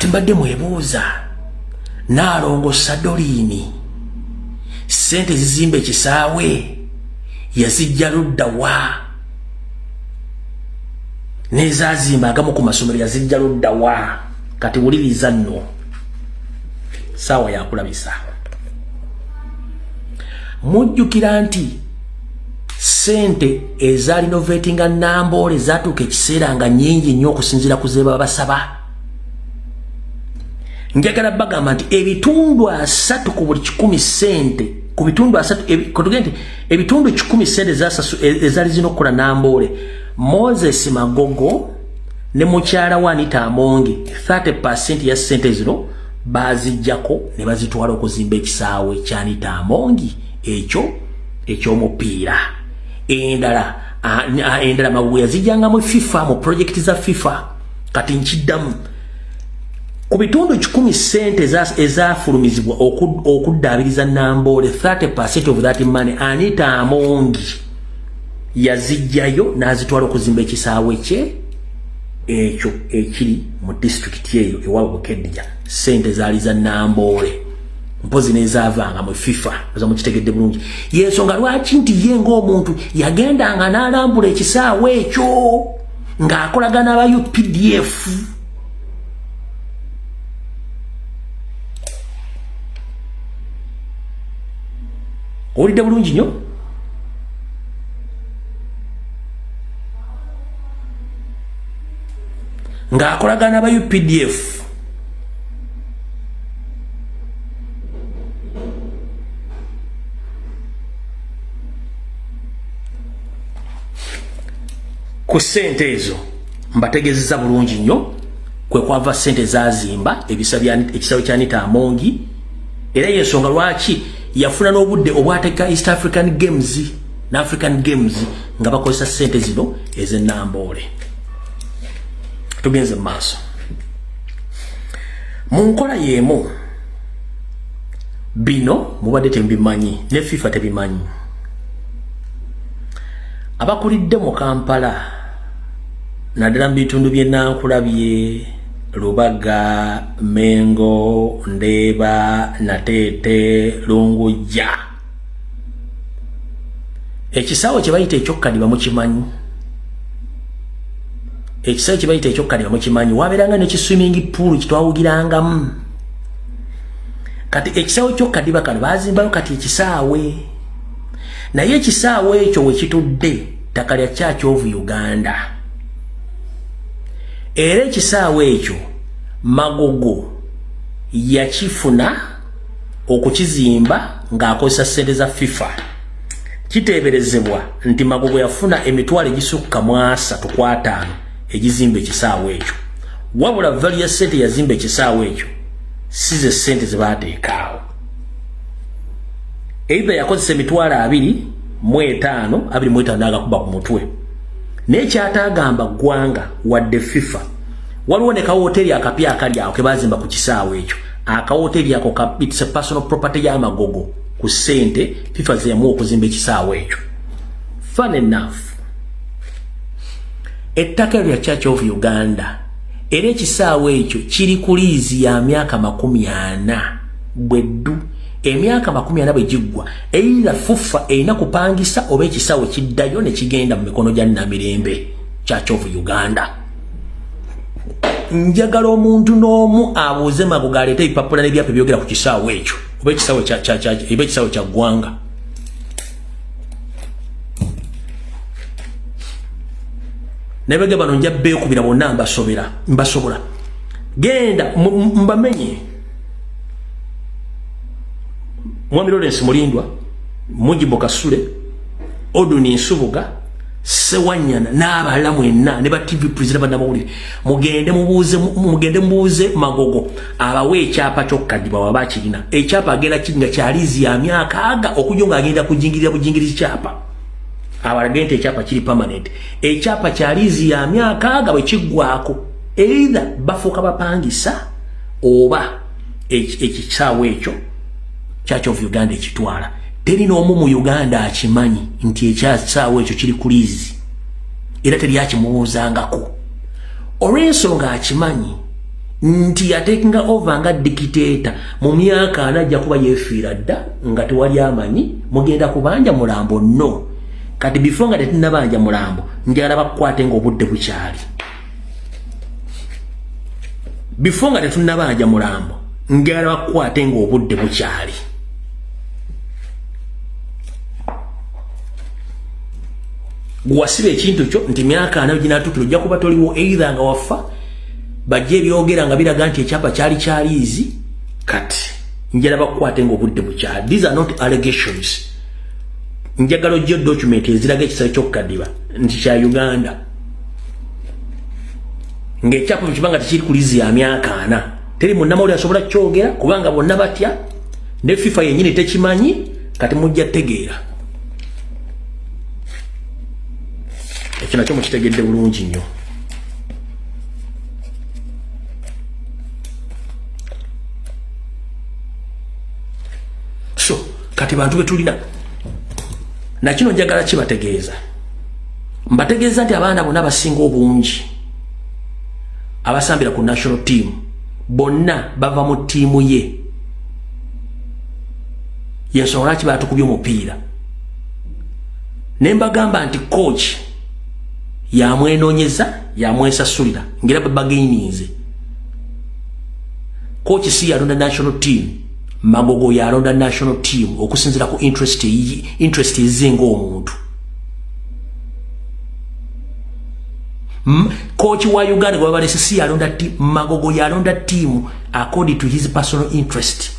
Kati mbadde mwebuuza, Naalongo Sadolini sente zizimba ekisaawe yazijja ludda wa? Nezazimba agamu ku masomero yazijja ludda wa? Kati wuliriza nno, saawa yakulabisa. Mujjukira nti sente eza renovatinga Namboole zatuuka ekiseera nga nnyingi nnyo okusinziira ku ze babasaba. Njagala bagamba nti ebitundu 30 ku buli 100 sente, ku bitundu 30, kotugende nti ebitundu 100 sente ezaali zirina okukola Namboole, Moses Magogo ne mukyala wa Anita Amongi 30% ya sente zino bazijjako ne bazitwala okuzimba ekisaawe kya Anita Amongi ekyo ekyomupiira. Endala Magogo yazijjangamu FIFA, mu project za FIFA. Kati nkiddamu, ku bitundu 100 sente ezafulumizibwa okuddaabiriza Namboole, 30% of that money Anita Amongi yazijjayo n'azitwala okuzimba ekisaawe kye ekyo ekiri mu disitulikiti eyo ewaabwe Bukeddiya. Sente zaali za Namboole, mpozi n'ezaavanga mu FIFA. Oza mukitegedde bulungi yensonga lwaki nti ye ng'omuntu yagendanga n'alambula ekisaawe ekyo ng'akolagana aba UPDF. Owulidde bulungi nnyo. Ng'akolagana aba UPDF. Ku ssente ezo mbategeezezza bulungi nnyo kwe kwava ssente zazimba ekisawe kya Anita Amongi. Era yensonga lwaki yafuna n'obudde obwateeka East African Games ne African Games nga bakozesa ssente zino ez'Enamboole. Tugenze mu maaso mu nkola y'emu. Bino mubadde temubimanyi, ne FIFA tebimanyi. Abakulidde mu Kampala, naddala mu bitundu by'e Nankulabye, Lubaga, Mengo, Ndeeba, Nateete, Lungujja, ekisaawe kye bayita ekyokkadiba mukimanyi. Ekisaawe kye bayita ekyokkadiba mukimanyi, wabeeranga nekiswimming pool kitwawugirangamu. Kati ekisaawe kyokkadiba kano bazimbayo kati ekisaawe, naye ekisaawe ekyo wekitudde ttaka lya Church of Uganda. Era ekisaawe ekyo Magogo yakifuna okukizimba ng'akozesa ssente za FIFA. Kiteeberezebwa nti Magogo yafuna emitwalo egisukka mu 35 egizimba ekisaawe ekyo, wabula value ya ssente yazimba ekisaawe ekyo si ze ssente ze baateekaawo. Either yakozesa emitwalo 25, 25 n'agakuba ku mutwe, naye kyataagamba ggwanga wadde FIFA. Waliwo ne kawooteri akapya akali awo ke bazimba ku kisaawe ekyo. Akawooteri ako ka it's a personal property ya Magogo ku ssente FIFA ze yamuwa okuzimba ekisaawe ekyo. Fun enough, ettaka eryo lya Church of Uganda, era ekisaawe ekyo kiri ku liizi ya myaka 40 bweddu. Emyaka 40 bwe giggwa, either FUFA erina kupangisa oba ekisaawe kiddayo ne kigenda mu mikono gya Namirembe Church of Uganda. Njagala omuntu n'omu abuuze Magogo aleete ebipapula n'ebyapa ebyogera ku kisaawe ekyo, oba ekisaawe kya ggwanga. Nabege bano nja beekubira bonna, mbasobera, mbasobola. Genda mbamenye. Mwami Lawrence Mulindwa, Mujibu Kasule, Oduni Nsubuga, Sewanyana n'abalala mwenna ne ba TV president, bannamawulire, mugende mubuuze, mugende mubuuze Magogo abawe ekyapa kyokkadibwa waba akirina. Ekyapa agenda kiringa kyalizi ya myaka aga okujja nga agenda kujingirira bujingirizi kyapa, abalage nti ekyapa kiri permanent. Ekyapa kyalizi ya myaka aga, bwe kiggwako either bafuuka bapangisa oba ekisaawe ekyo Church of Uganda ekitwala. Teri n'omu mu Uganda akimanyi nti ekyasaawe ekyo kiri ku liizi, era teri akimubuuzangako olw'ensonga akimanyi. Nti yatakinga over nga dictator mu myaka 40 ajja kuba yeefiira dda nga tewali amanyi mugenda kubanja mulambo. No, kati before nga tetunnabanja mulambo, njagala bakukwate ng'obudde bukyali. Before nga tetunnabanja mulambo, njagala bakukwate ng'obudde bukyali. Gwasiba ekintu kyo nti myaka 40 ginatuukira ojja kuba toliwo, either nga wafa, bajje ebyogera nga biraga nti ekyapa kyali kyaliizi. Kati njagala bakukwate ng'obudde bukyali. These are not allegations. Njagala ojje document eziraga ekisale ky'okukadiba nti kya Uganda, ng'ekyapa kibanga tekiri ku liizi ya myaka 40. Teri munnamawulire asobola kyogera kubanga bonna batya, ne FIFA yennyini tekimanyi. Kati mujja tegeera ekyo nakyo mukitegedde bulungi nnyo. So kati bantu betulina nakino njagala kibategeeza, mbategeeza nti abaana bonna abasinga obungi abasambira ku national team bonna bava mu ttiimu ye. Yensonga lwaki batukubye omupiira. Ne mbagamba nti coach yamwenoonyeza, yamwesasulira, ngera babagaininze. Coach si yalonda national team, Magogo yalonda national team okusinziira ku interest eze ng'omuntu. Coach wa Uganda gwe babalese si yalonda team, Magogo yalonda team according to his personal interest.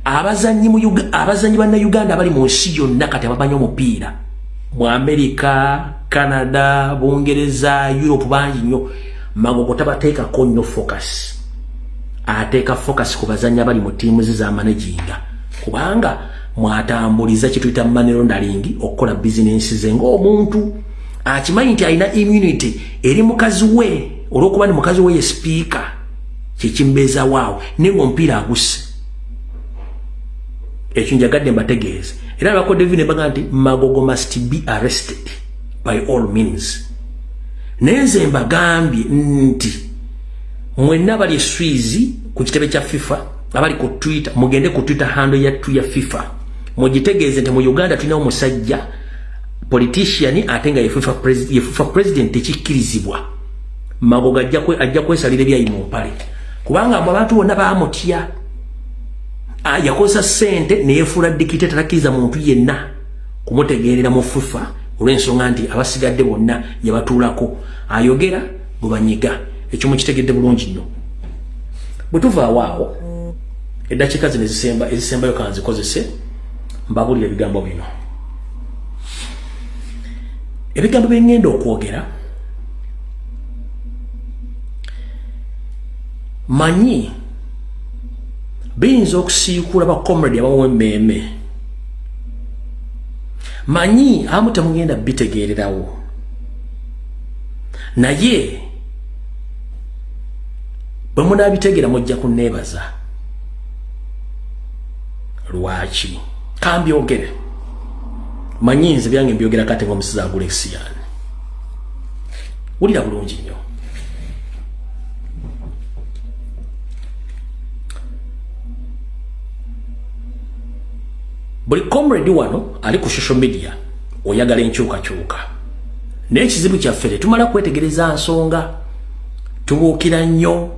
Abazanyi mu abazanyi banna Uganda abali mu nsi yonna kati abamanyi omupiira mu America, Canada, Bungereza, Europe bangi nnyo. Magogo tabateekako nnyo focus, ateeka focus ku bazanyi abali mu ttiimu ze zamanaginga, kubanga mwatambuliza kituyita money laundering, okukola bizinensi ze ng'omuntu akimanyi nti alina immunity eri mukazi we, olw'okuba ni mukazi we ye sipiika, kyekimbeezawaawo naye ng'omupiira agusse. Ekyo njagadde mbategeeze. Era abakodde ne baga nti Magogo must be arrested by all means. Naye nze mbagambye nti mwenna abali e Swiss ku kitebe kya FIFA, abali ku Twitter, mugende ku Twitter handle ya FIFA, mugitegeeze nti mu Uganda tulina omusajja politician ate nga ye FIFA president. Tekikkirizibwa. Magogo ajja kwesalira ebyayi mu mpale, kubanga mu abantu bonna bamutya. Yakozesa ssente neyefuula dictator, takkiriza muntu yenna kumutegeerera mu FIFA, olw'ensonga nti abasigadde bonna yabatuulako, ayogera bwe banyiga. Ekyo mukitegedde bulungi nnyo. Bwe tuvaawo awo, eddakiika zino ezisembayo kanzikozese mbabulira ebigambo bino, ebigambo bye ŋŋenda okwogera. Manyi biyinza okusiikula ba comrade abamu emmeeme, manyi abamu temugenda bitegeererawo, naye bwe munaabitegeera mujja kunneebaza. Lwaki kambyogere? Manyi nze byange mbyogera kate ng'omusizi agula ekisiyaani. Wulira bulungi nnyo. Buli comrade wano ali ku social media oyagala enkyukakyuka, naye ekizibu kyaffe tetumala kwetegereza nsonga. Tubuukira nnyo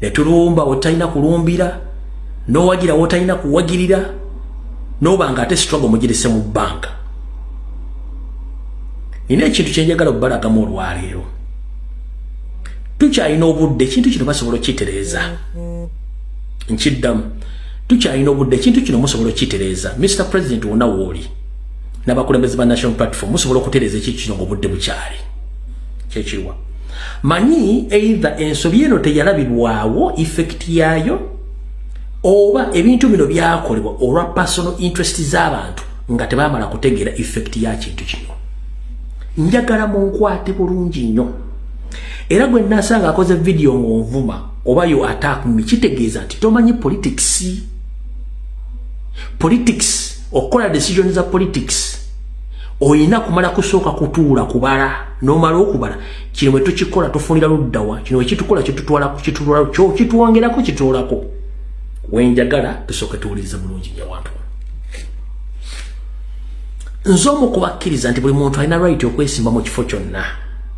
ne tulumba wetalina kulumbira, n'owagira wotalina kuwagirira, n'oba nga ate struggle mugirese mu bbanka. Nina ekintu kyenjagala okubalagamu olwaleero. Tukyalina obudde, ekintu kino basobola okukitereeza. Nkiddamu, tukyalina obudde, ekintu kino musobola okukitereeza. Mr President, wonna wooli n'abakulembeze ba National Platform, musobola okutereeza ekintu kino ng'obudde bukyali. Kyekiriwa? Manyi either ensobi eno teyalabibwawo effect yaayo, oba ebintu bino byakolebwa olwa personal interest z'abantu nga tebamala kutegeera effect ya kintu kino. Njagala munkwate bulungi nnyo. Era gwe nasanga akoze video ng'onvuma oba you attack me, kitegeeza nti tomanyi politics. Politics, okukola decision za politics, Oyina kumala kusooka kutuula kubala, n'omala okubala kino bwe tukikola tufunira luddawa, kino wekitukola kitutwala kitutwala kitwongerako kitwolako. Wenjagala tusooke tuwulirize bulungi nnyo wantu. Nze omu kubakkiriza nti buli muntu alina right okwesimba mu kifo kyonna.